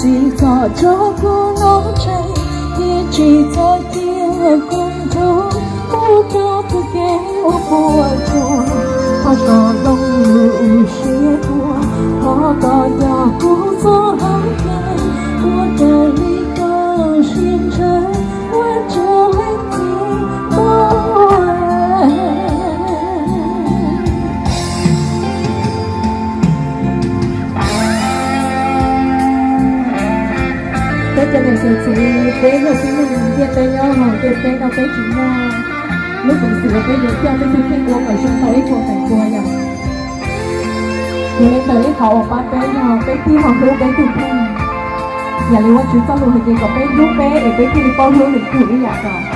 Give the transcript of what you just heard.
Tsis txhob tso kuv noj tseg, thiab tsis txhob cia kuv nrug mus rau tus kev ua puas tsuaj. Thov kom zoo lub siab tuaj, thov kom coj kuv txoj hau kev ua raws li koj siab ntshaw, ua raws leej txiv poj. Peb cov niam cov txiv, peb yog tib neeg ntiaj teb nyob hauv ntiaj teb no, peb tsis muaj lub peev xwm uas peb yuav coj peb tus kheej ua kom zoo tau ib puas feem pua yom. Yog li ntawd ib qhov uas pab peb yog peb thiaj ho hlub peb tus kheej. Yam li Vajtswv txoj lus hais tias kom peb hlub peb es peb thiaj li paub hlub lwm tus ib yam nkaus.